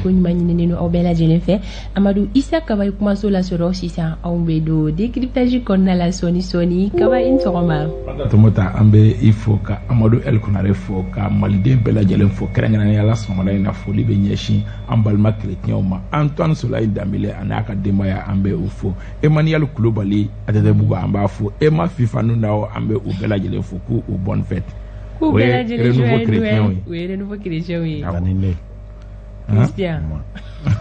ko ɲuman ɲininen don aw bɛɛ lajɛlen fɛ. Amadu Isa Kaba ye kumaso lasɔrɔ sisan, anw bɛ don décryptage kɔnɔna la sɔɔni sɔɔni. Kaba, i ni sɔgɔma. Tɔmɔta, an bɛ i fo ka Amadu El Konare fo ka maliden bɛɛ lajɛlen fo, kɛrɛnkɛrɛnnenya la sɔgɔmada in na foli bɛ ɲɛsin an balima kerecɛnw ma. Antoine Solayi Danbele ani a ka denbaya, an bɛ u fo. Emmanuel Kulubali ATT-bugu, an b'a fo. Emma Fifanu Naw, an bɛ u bɛɛ lajɛlen fo k'u bonne fête. K'u bɛɛ lajɛlen joyeux Noël. O ye renouveau chrétien ye. Ani ne. Christian,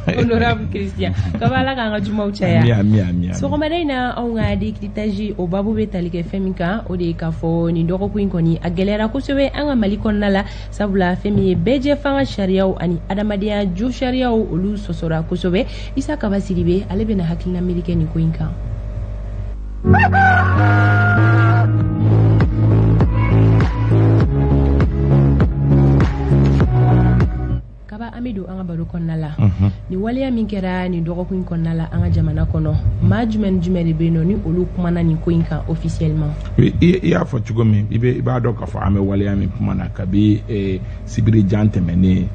honorable Christian Kaba, Ala k'an ka jumaw caya. Ami, ami, ami. Sɔgɔmada in na, anw ka décryptage o babu bɛ tali kɛ fɛn min kan, o de ye k'a fɔ nin dɔgɔkun in kɔni a gɛlɛyara kosɛbɛ an ka Mali kɔnɔna la, sabula fɛn min ye bɛɛjɛ fanga sariyaw ani adamadenya jo sariyaw, olu sɔsɔra kosɛbɛ. Isa Kaba Sidibe, ale bɛna hakilina miiri kɛ nin ko in kan. Kaba, an bɛ don an ka baro kɔnɔna la. Nin waleya min kɛra nin dɔgɔkun in kɔnɔna la an ka jamana kɔnɔ, maa jumɛn ni jumɛn de bɛ yen nɔ ni olu kumana nin ko in kan officiellement? I y'a fɔ cogo min, i b'a dɔn k'a fɔ an bɛ waleya min kuma na kabi sibiri jan tɛmɛnen,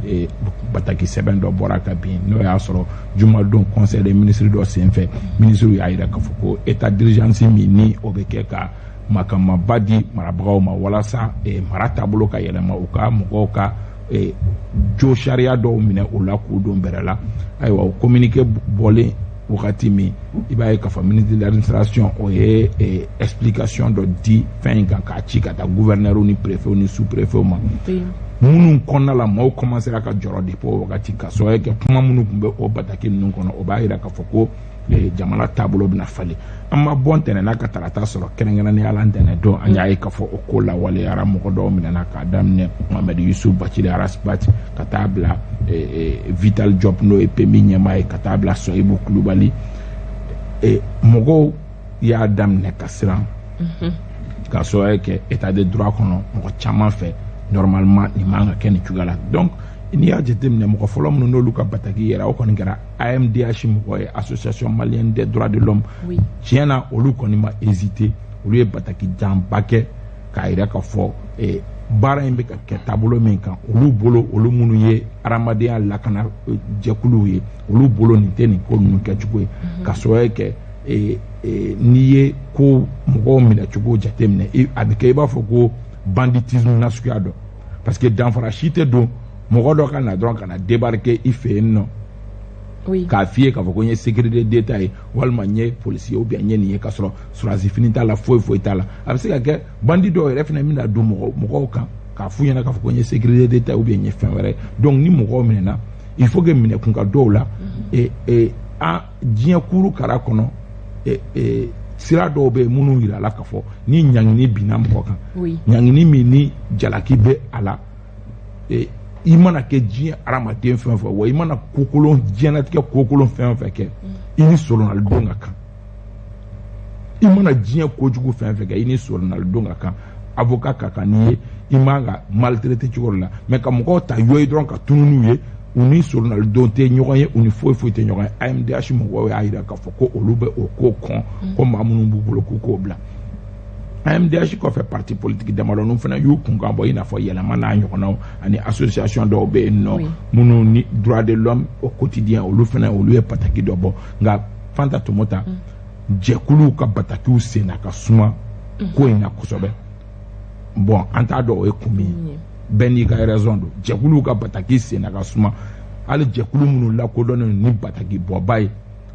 bataki sɛbɛn dɔ bɔra ka bin, n'o y'a sɔrɔ jumadon conseil des ministres dɔ senfɛ, ministres y'a jira k'a fɔ ko état d'urgence min ni o bɛ kɛ ka makamaba di marabagaw ma walasa mara taabolo ka yɛlɛma, u ka mɔgɔw ka jo sariya dɔw minɛ o la k'u don bɛrɛ la. Ayiwa, o communiqué bɔlen wagati min, i b'a ye k'a fɔ ministre de l'administration, o ye explication dɔ di fɛn in kan k'a ci ka taa gouverneur ni préfet ni sous préfet ma, minnu kɔnɔna la maaw commencera ka jɔrɔ depuis o wagati, ka sababu kɛ kuma minnu tun bɛ o bataki ninnu kɔnɔ. O b'a jira k'a fɔ ko jamana taabolo bɛna falen. An ma bɔ ntɛnɛn ka tarata sɔrɔ, kɛrɛnkɛrɛnnenya la ntɛnɛn don, an y'a ye k'a fɔ o ko lawaleyara. Mɔgɔ dɔw minɛna k'a daminɛ Mohamed Youssouf Bathily Ras Bath ka taa bila Vital Diop, n'o ye PMI ɲɛmaa ye, ka taa bila Sohibou Coulibaly. Mɔgɔw y'a daminɛ ka siran ka sababu kɛ état de droit kɔnɔ, mɔgɔ caman fɛ, normalement nin man ka kɛ nin cogoya la. Donc n'i y'a jateminɛ, mɔgɔ fɔlɔ minnu n'olu ka bataki yɛrɛ, o kɔni kɛra AMDH mɔgɔ ye, Association malienne des droits de l'homme. Tiɲɛ na, olu kɔni ma hésité, olu ye bataki janba kɛ k'a yira k'a fɔ baara in bɛ ka kɛ taabolo min kan, olu bolo, olu minnu ye adamadenya lakana jɛkuluw ye, olu bolo nin tɛ nin ko ninnu kɛcogo ye, ka sababu kɛ n'i ye ko mɔgɔw minɛcogo jateminɛ, a bɛ kɛ i b'a fɔ ko banditisme nasuguya dɔ, parce que danfara si tɛ don mɔgɔ dɔ ka na dɔrɔn ka na débarquer i fɛ yen nɔ k'a f'i ye k'a fɔ ko n ye sécurité d'État ye, walima n ye policier, ou bien n ye nin ye, k'a sɔrɔ sɔrɔdasi fini t'a la, foyi foyi t'a la. A bɛ se ka kɛ bandit dɔw yɛrɛ fana bɛna don mɔgɔw kan k'a f'u ɲɛna k'a fɔ ko n ye sécurité d'État ou bien n ye fɛn wɛrɛ. Donc ni mɔgɔw minɛna, il faut que minɛ kun ka dɔw la. An diɲɛ kuru kara kɔnɔ, sira dɔw bɛ yen minnu yira la k'a fɔ ni ɲangini binna mɔgɔ kan, ɲangini min ni jalaki bɛ a la, i mana kɛ diɲɛ hadamaden fɛn o fɛn, wa i mana kokolon, diɲɛlatigɛ kokolon fɛn o fɛn kɛ, i ni solonalidon ka kan. I mana diɲɛ kojugu fɛn fɛn kɛ, i ni solonalidon ka kan, avocat ka kan n'i ye, i man ka maltraiter cogo dɔ la. Mais ka mɔgɔw ta yɔyi dɔrɔn ka tunun n'u ye, u ni solonalidon tɛ ɲɔgɔn ye, u ni foyi foyi tɛ ɲɔgɔn ye. AMDH mɔgɔw y'a jira k'a fɔ ko olu bɛ o ko kɔn, ko maa minnu b'u bolo k'u k'o bila. AMDH kɔfɛ, parti politique damadɔninw fana y'u kunkan bɔ, i n'a fɔ Yɛlɛma n'a ɲɔgɔnnaw, ani association dɔw bɛ yen nɔ minnu ni droit de l'homme au quotidien, olu fana, olu ye bataki dɔ bɔ. Nka Fanta Tomota, jɛkuluw ka batakiw senna ka suma ko in na kosɛbɛ. Bon, an t'a dɔn o ye kun min ye, bɛɛ n'i ka raison don. Jɛkuluw ka bataki senna ka suma, hali jɛkulu minnu lakodɔnnen ni bataki bɔba ye,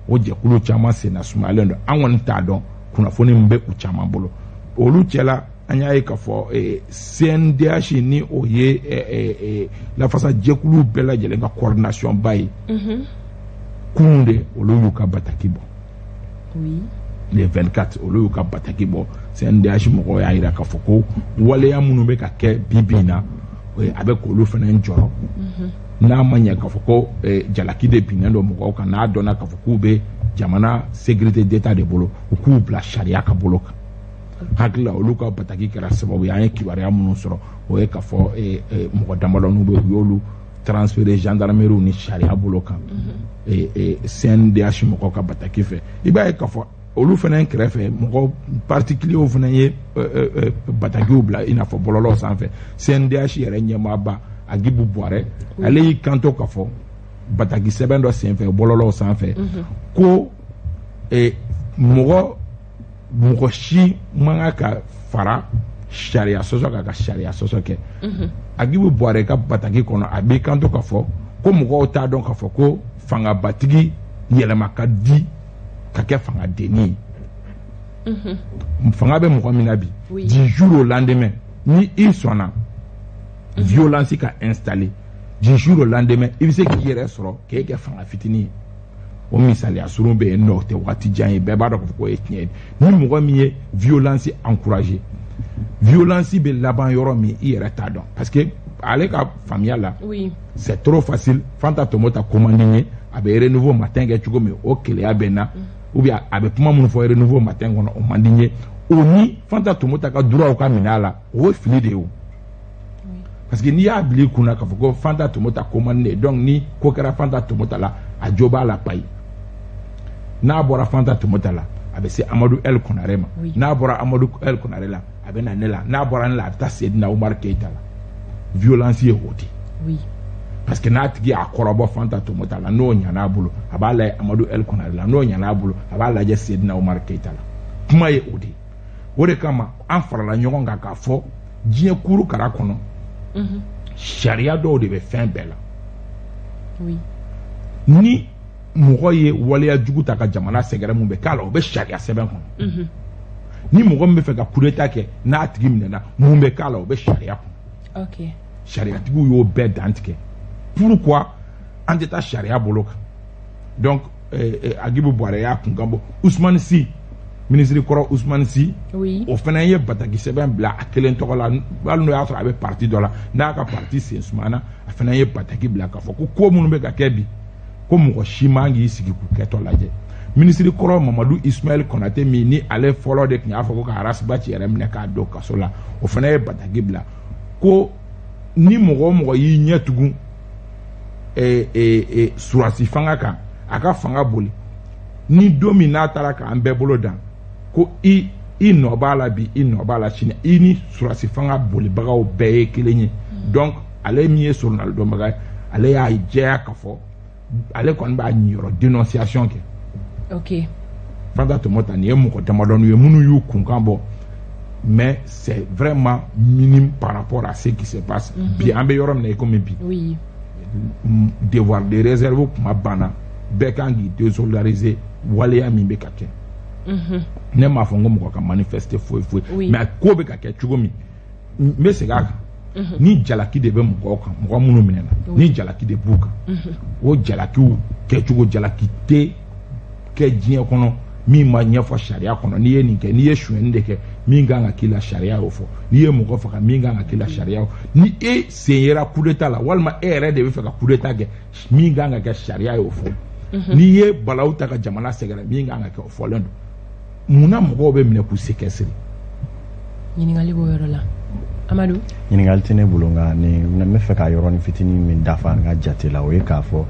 o jɛkulu caman senna sumayalen don. An kɔni t'a dɔn kunnafoni min bɛ u caman bolo. Olu cɛla, an y'a ye k'a fɔ CNDH, ni o ye lafasajɛkulu bɛɛ lajɛlen ka coordination ba ye, kunun de olu y'u ka bataki bɔ. Le 24, olu y'u ka bataki bɔ. CNDH mɔgɔw y'a jira k'a fɔ ko waleya minnu bɛ ka kɛ bi bi in na, a bɛ k'olu fana jɔrɔ. N'a ma ɲɛ k'a fɔ ko jalaki de binnen don mɔgɔw kan, n'a dɔnna k'a fɔ k'u bɛ jamana sécurité d'État de bolo, u k'u bila sariya ka bolo kan. Hakili la, olu ka bataki kɛra sababu ye, an ye kibaruya minnu sɔrɔ, o ye k'a fɔ mɔgɔ damadɔninw bɛ yen, u y'olu transféré gendarmerie ni sariya bolo kan CNDH mɔgɔw ka bataki fɛ. I b'a ye k'a fɔ olu fana kɛrɛfɛ, mɔgɔ particuliers fana ye batakiw bila, i n'a fɔ bɔlɔlɔ sanfɛ. CNDH yɛrɛ ɲɛmaaba Agibu Buwarɛ, ale y'i kanto k'a fɔ Bataki sɛbɛn dɔ senfɛ bɔlɔlɔw sanfɛ ko mɔgɔ si man kan ka fara sariya sɔsɔ kan ka sariya sɔsɔ kɛ. Agibu Buware ka bataki kɔnɔ, a b'i kanto k'a fɔ ko mɔgɔw t'a dɔn k'a fɔ ko fangabatigi yɛlɛma ka di ka kɛ fangadenni ye. Fanga bɛ mɔgɔ min na bi, du jour au lendemain, ni i sɔnna violence ka installer, du jour au lendemain i bɛ se k'i yɛrɛ sɔrɔ k'e kɛ fanga fitinin ye. O misaliya surun bɛ yen nɔ, o tɛ waati jan ye, bɛɛ b'a dɔn k'a fɔ k'o ye tiɲɛ ye. Ni mɔgɔ min ye violence encourager, violence bɛ laban yɔrɔ min, i yɛrɛ t'a dɔn, parce que ale ka faamuya la, c'est trop facile. Fanta Tomota ko man di n ye, a bɛ Renouveau Matin kɛ cogo min, o keleya bɛ n na, ou bien a bɛ kuma minnu fɔ Renouveau Matin kɔnɔ, o man di n ye. O ni Fanta Tomota ka droit ka minɛ a la, o ye fili de ye o, parce que n'i y'a bila i kunna k'a fɔ ko Fanta Tomota ko man di ne ye, donc ni ko kɛra Fanta Tomota la, a jo b'a la payi. N'a bɔra Fanta Tomota la, a bɛ se Amadu El Konare ma. N'a bɔra Amadu El Konare la, a bɛ na ne la. N'a bɔra ne la, a bɛ taa Sedina Umar Keyita la. Violence ye o de, parce que n'a tigi y'a kɔrɔbɔ Fanta Tomota la, n'o ɲan'a bolo, a b'a lajɛ Amadu El Konare la. N'o ɲan'a bolo, a b'a lajɛ Sedina Umar Keyita la. Kuma ye o de ye. O de kama an farala ɲɔgɔn kan k'a fɔ diɲɛ kuru kara kɔnɔ, sariya dɔw de bɛ fɛn bɛɛ la. Ni mɔgɔ ye waleya jugu ta ka jamana sɛgɛrɛ, mun bɛ k'a la, o bɛ sariya sɛbɛn kɔnɔ. Ni mɔgɔ min bɛ fɛ ka coup d'état kɛ, n'a tigi minɛna, mun bɛ k'a la, o bɛ sariya kɔnɔ. Sariyatigiw y'o bɛɛ dantigɛ. Pourquoi an tɛ taa sariya bolo kan? Donc Agibu Buware y'a kunkan bɔ. Usumani Si, minisiri kɔrɔ Usumani Si, o fana ye bataki sɛbɛn bila a kelen tɔgɔ la, hali n'o y'a sɔrɔ a bɛ parti dɔ la, n'a ka parti sen sumana. A fana ye bataki bila k'a fɔ ko ko minnu bɛ ka kɛ bi, ko mɔgɔ si man k'i sigi k'u kɛtɔ lajɛ. Minisiri kɔrɔ Mamadu Ismaël Konate min ni ale fɔlɔ de tun y'a fɔ ko ka Arasibaci yɛrɛ minɛ k'a don kaso la, o fana ye bataki bila ko ni mɔgɔ o mɔgɔ y'i ɲɛ tugun surasi fanga kan, a ka fanga boli, ni don min n'a taara k'an bɛɛ bolo dan, ko i nɔ b'a la bi, i nɔ b'a la sini, i ni surasi fanga bolibagaw bɛɛ ye kelen ye. Donc ale min ye soronali dɔnbaga ye, ale y'a jɛya k'a fɔ ale kɔni b'a ɲiyɔrɔ dénonciation kɛ. Fanta Tomota, nin ye mɔgɔ damadɔni ye minnu y'u kunkan bɔ, mais c'est vraiment minime par rapport à ce qui se passe bi. An bɛ yɔrɔ min na i komi bi, devoir de réserve kuma banna, bɛɛ kan k'i désolidariser waleya min bɛ ka kɛ. Ne m'a fɔ n ko mɔgɔ ka manifester foyi foyi, mais ko bɛ ka kɛ cogo min, n bɛ segin a kan, ni jalaki de bɛ mɔgɔw kan, mɔgɔ minnu minɛna, ni jalaki de b'u kan, o jalakiw kɛcogo, jalaki tɛ kɛ diɲɛ kɔnɔ min ma ɲɛfɔ sariya kɔnɔ. N'i ye nin kɛ, n'i ye sonyɛni de kɛ, min kan ka k'i la, sariya y'o fɔ. N'i ye mɔgɔ faga, min kan ka k'i la, sariya y'o. Ni e sen yera coup d'état la, walima e yɛrɛ de bɛ fɛ ka coup d'état kɛ, min kan ka kɛ, sariya y'o fɔ. N'i ye balawu ta ka jamana sɛgɛrɛ, min kan ka kɛ, o fɔlen don. Munna mɔgɔw bɛ minɛ k'u séquestrer? Ɲininkali b'o yɔrɔ la, Amadu. Ɲininkali tɛ ne bolo, nka ni n bɛ fɛ ka yɔrɔnin fitinin min dafa n ka jate la, o ye k'a fɔ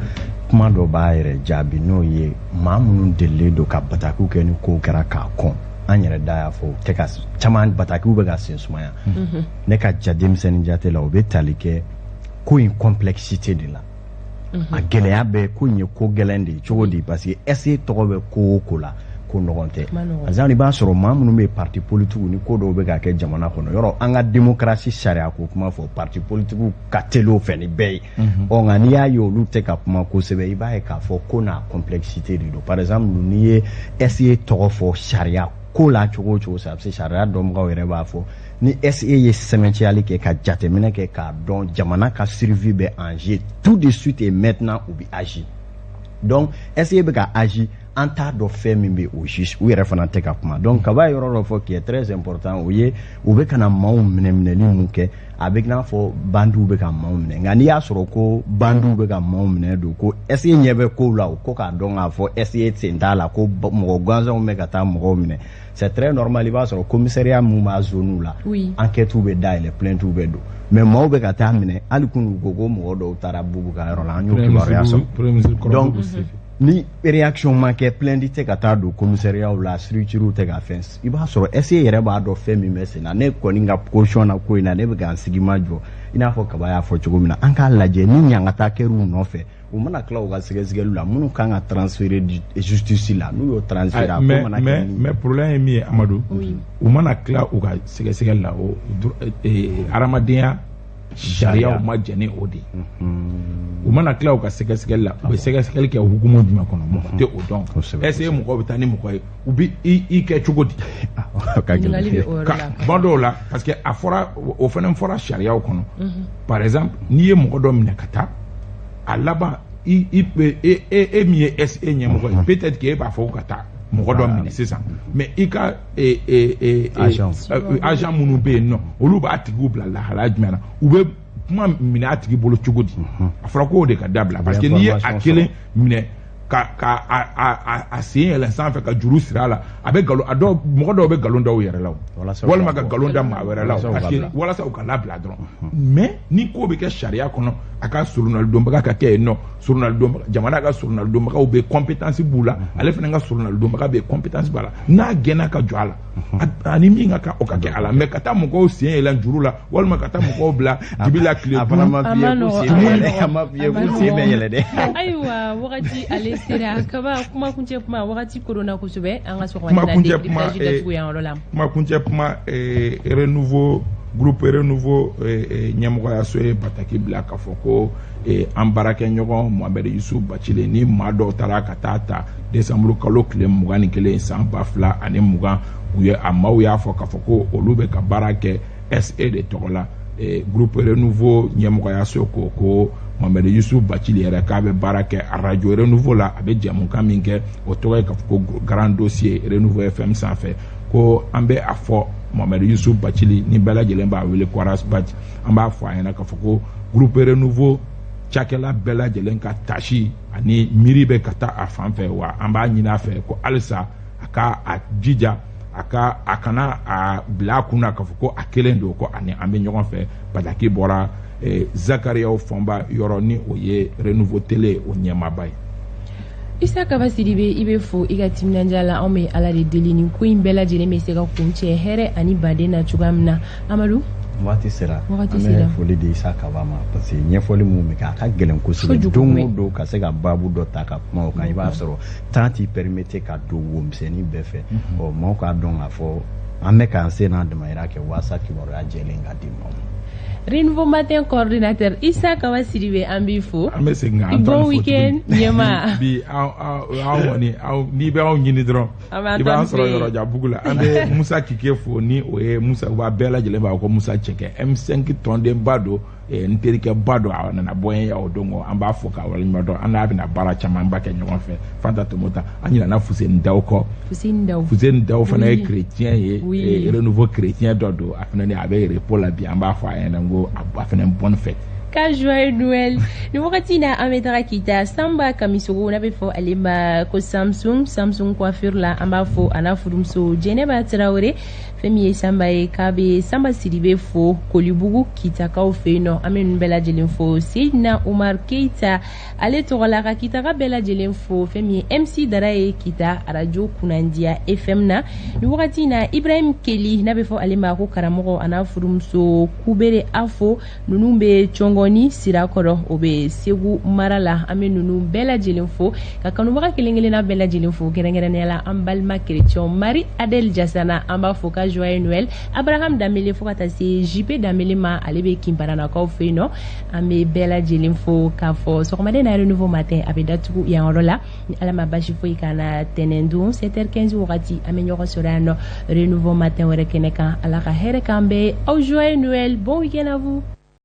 kuma dɔ b'a yɛrɛ jaabi, n'o ye maa minnu delilen don ka batakiw kɛ, ni kow kɛra k'a kɔn, an yɛrɛ da y'a fɔ, u tɛ ka caman batakiw bɛ ka sen sumaya. Ne ka ja denmisɛnnin jate la, o bɛ tali kɛ ko in complexité de la. A gɛlɛya bɛ ko in ye ko gɛlɛn de ye cogo di? Parce que est tɔgɔ bɛ ko o ko la, ko nɔgɔn tɛ. Par i b'a sɔrɔ maa minnu bɛ parti politique, ni ko dɔw bɛ ka kɛ jamana kɔnɔ, yɔrɔ an ka démocratie sariya ko kuma fɔ, parti politique ka teli o fɛ ni bɛɛ ye. Ɔ nka n'i y'a ye olu tɛ ka kuma kosɛbɛ, i b'a ye k'a fɔ ko n'a complexité de don. Par exemple, n'i ye SE tɔgɔ fɔ sariya ko la cogo o cogo, sa se sariya dɔnbagaw yɛrɛ b'a fɔ, ni SE ye sɛmɛntiyali kɛ ka jateminɛ kɛ k'a dɔn jamana ka survie bɛ en jeu, tout de suite et maintenant u bɛ agir. Donc SE bɛ ka agir, an t'a dɔn fɛn min bɛ au juste, u yɛrɛ fana tɛ ka kuma. Donc kaba ye yɔrɔ dɔ fɔ qui est très important, o ye u bɛ ka na maaw minɛ minɛli mun kɛ, a bɛ n'a fɔ bandiw bɛ ka maaw minɛ. Nka n'i y'a sɔrɔ ko bandiw bɛ ka maaw minɛ don, ko SE ɲɛ bɛ kow la, o ko k'a dɔn k'a fɔ SE sen t'a la, ko mɔgɔ gansanw bɛ ka taa mɔgɔw minɛ, c'est très normal. I b'a sɔrɔ commissariat mun b'a zone la, enquête bɛ dayɛlɛ, plainte bɛ don, mais maaw bɛ ka taa minɛ. Hali kunun u ko ko mɔgɔ dɔw taara Bubu ka yɔrɔ la, an y'o kibaruya sɔrɔ. Donc ni réaction ma kɛ, plainte tɛ ka taa don commissariat la, structure tɛ ka fɛn, i b'a sɔrɔ SE yɛrɛ b'a dɔn fɛn min bɛ sen na. Ne kɔni ka caution na ko in na, ne bɛ ka n sigi ma jɔ, i n'a fɔ kaba y'a fɔ cogo min na, an k'a lajɛ ni ɲangata kɛr'u nɔfɛ. U mana tila u ka sɛgɛsɛgɛli la, minnu kan ka transférer justice la, n'u y'o transférer, a ko mana kɛ. Mais problème ye min ye, Amadu, u mana tila u ka sɛgɛsɛgɛli la, o hadamadenya sariyaw ma jɛn ni o de ye. U mana tila u ka sɛgɛsɛgɛli la, u bɛ sɛgɛsɛgɛli kɛ hukumu jumɛn kɔnɔ? Mɔgɔ tɛ o dɔn. Est ce que mɔgɔ bɛ taa ni mɔgɔ ye, u bɛ i kɛ cogo di? Ka gɛlɛn. Kuma dɔw la, parce que a fɔra, o fana fɔra sariyaw kɔnɔ. Par exemple, n'i ye mɔgɔ dɔ minɛ ka taa, a laban i i e e min ye SE ɲɛmɔgɔ ye, peut-être que e b'a fɔ ko ka taa mɔgɔ dɔ minɛ sisan, mais i ka agent minnu bɛ yen nɔ, olu b'a tigiw bila lahalaya jumɛn na? U bɛ kuma minɛ a tigi bolo cogo di? A fɔra k'o de ka dabila, parce que n'i ye a kelen minɛ ka a sen yɛlɛn sanfɛ ka juru siri a la, a bɛ nkalon, a dɔw, mɔgɔ dɔw bɛ nkalon da u yɛrɛ la o, walima ka nkalon da maa wɛrɛ la o, parce que walasa u ka labila dɔrɔn. Mais ni ko bɛ kɛ sariya kɔnɔ, a ka soronalidonbaga ka kɛ yen nɔ, soronalidonbaga, jamana ka soronalidonbagaw bɛ, compétence b'u la, ale fana ka soronalidonbaga bɛ, compétence b'a la, n'a gɛnna ka jɔ a la, ani min ka kan, o ka kɛ a la. Mais ka taa mɔgɔw sen yɛlɛn juru la, walima ka taa mɔgɔw bila dibi la tile A fana ma f'i ye ko sen bɛ yɛlɛ, a ma f'i ye ko sen bɛ yɛlɛ dɛ. Ayiwa, wagati ale sera kaba. Kuma kuncɛ kuma, wagati koronna kosɛbɛ. An ka Kuma sɔgɔmada kuncɛ kuma, décryptage datugu yan yɔrɔ la. Kuma kuncɛ kuma, Renouveau, groupe Renouveau ɲɛmɔgɔyaso ye bataki bila k'a fɔ ko an baarakɛɲɔgɔn Mohamed Youssouf Bathily ni maa dɔw taara ka taa ta décembre kalo tile 21 san 2020, u ye a maaw y'a fɔ k'a fɔ ko olu bɛ ka baara kɛ SE de tɔgɔ la. Groupe Renouveau ɲɛmɔgɔyaso ko Mohamed Youssouf Bathily yɛrɛ k'a bɛ baara kɛ radio Renouveau la, a bɛ jɛmukan min kɛ, o tɔgɔ ye k'a fɔ ko Grand Dossier, Renouveau FM sanfɛ. Ko an bɛ a fɔ Mohamed Youssouf Bathily ni bɛɛ lajɛlen b'a wele ko Ras Bath, an b'a fɔ a ɲɛna k'a fɔ ko groupe Renouveau cakɛla bɛɛ lajɛlen ka tasi ani miiri bɛ ka taa a fan fɛ. Wa an b'a ɲini a fɛ ko halisa a ka a jija, a ka a kana a bila a kunna k'a fɔ ko a kelen don, ko ani an bɛ ɲɔgɔn fɛ. Bataki bɔra Zakariyaw Fɔnba yɔrɔ, ni o ye Renouveau Télé o ɲɛmaaba ye. Isa Kaba Sidibe, i bɛ fo i ka timinandiya la. Anw bɛ Ala de deli nin ko in bɛɛ lajɛlen bɛ se ka kuncɛ hɛrɛ ani baden na cogoya min na. Amadu. Waati sera. Wagati An sera. bɛ foli di Isa Kaba ma, parce que ɲɛfɔli mun bɛ kɛ, a ka gɛlɛn kosɛbɛ. Kojugu. Don o don, ka se ka baabu dɔ ta ka kuma o kan, i b'a sɔrɔ temps t'i permettre ka don wo misɛnnin bɛɛ fɛ. Ɔ, maaw k'a dɔn k'a fɔ an bɛ k'an sen n'a damayira kɛ walasa kibaruya jɛlen ka di maaw ma. Renouveau Matin coordinateur Isa Kaba Sidibe, an b'i fo. An bɛ segin ka Bon Antoine fo week-end, tuguni. ɲɛma. Bi aw kɔni, aw n'i bɛ anw ɲini dɔrɔn, An bɛ i b'an Antoine sɔrɔ fɛ yen. Yɔrɔjanbugu la. An bɛ Musa Kike fo, ni o ye Musa, u b'a bɛɛ lajɛlen b'a fɔ ko Musa Cɛkɛ, M5 tɔndenba don, n terikɛba don, a nana bɔ n ye o don. An b'a fo k'a waleɲuman dɔn. An n'a bɛna baara camanba kɛ ɲɔgɔn fɛ. Fanta Tomota, an ɲinɛna Fuseni Daw kɔ. Fuseni Daw. Fuseni Daw fana ye Oui. chrétien ye. Renouveau chrétien dɔ don, a fana ni a bɛ repos la bi. An b'a fɔ a ɲɛna ko a fana bonne fête. Ka joyeux Noël. Ni wagati na, an bɛ taga Kita, Sanba Kamisogo, n'a bɛ fɔ ale ma ko Samsung, Samsung coiffure la. An b'a fo a n'a furumuso Jɛnɛba Tarawele. Fɛn min ye Sanba ye, k'a bɛ Sanba Sidibe fo Kolibugu Kitakaw fɛ yen nɔ. An bɛ ninnu bɛɛ lajɛlen fo Seyidina Umar Keyita ale tɔgɔ la, ka Kitaka bɛɛ lajɛlen fo. Fɛn min ye MC Dara ye Kita arajo Kunnandiya FM na ni wagati na, Ibrahim Keli, n'a bɛ fɔ ale ma ko karamɔgɔ, a n'a furumuso Kubere Afo, ninnu bɛ Cɔngɔni Sirakɔrɔ, o bɛ Segu mara la. An bɛ ninnu bɛɛ lajɛlen fo, ka kanubaga kelen kelenna bɛɛ lajɛlen fo, kɛrɛnkɛrɛnnenya la an balima chrétien Marie Adèle Jasana, an b'a fo ka joyeux Noël. Abraham Danbele, fo ka taa se JP Danbele ma, ale bɛ Kinbaranakaw fɛ yen nɔ. An bɛ bɛɛ lajɛlen fo k'a fɔ sɔgɔmaden na Renouveau Matin a bɛ datugu yan yɔrɔ la. Ni Ala ma basi foyi k'an na, tɛnɛn don 7h15 wagati, an bɛ ɲɔgɔn sɔrɔ yan nɔ Renouveau Matin wɛrɛ kɛnɛ kan. Ala ka hɛrɛ k'an bɛɛ. Aw joyeux Noël, bon week-end à vous.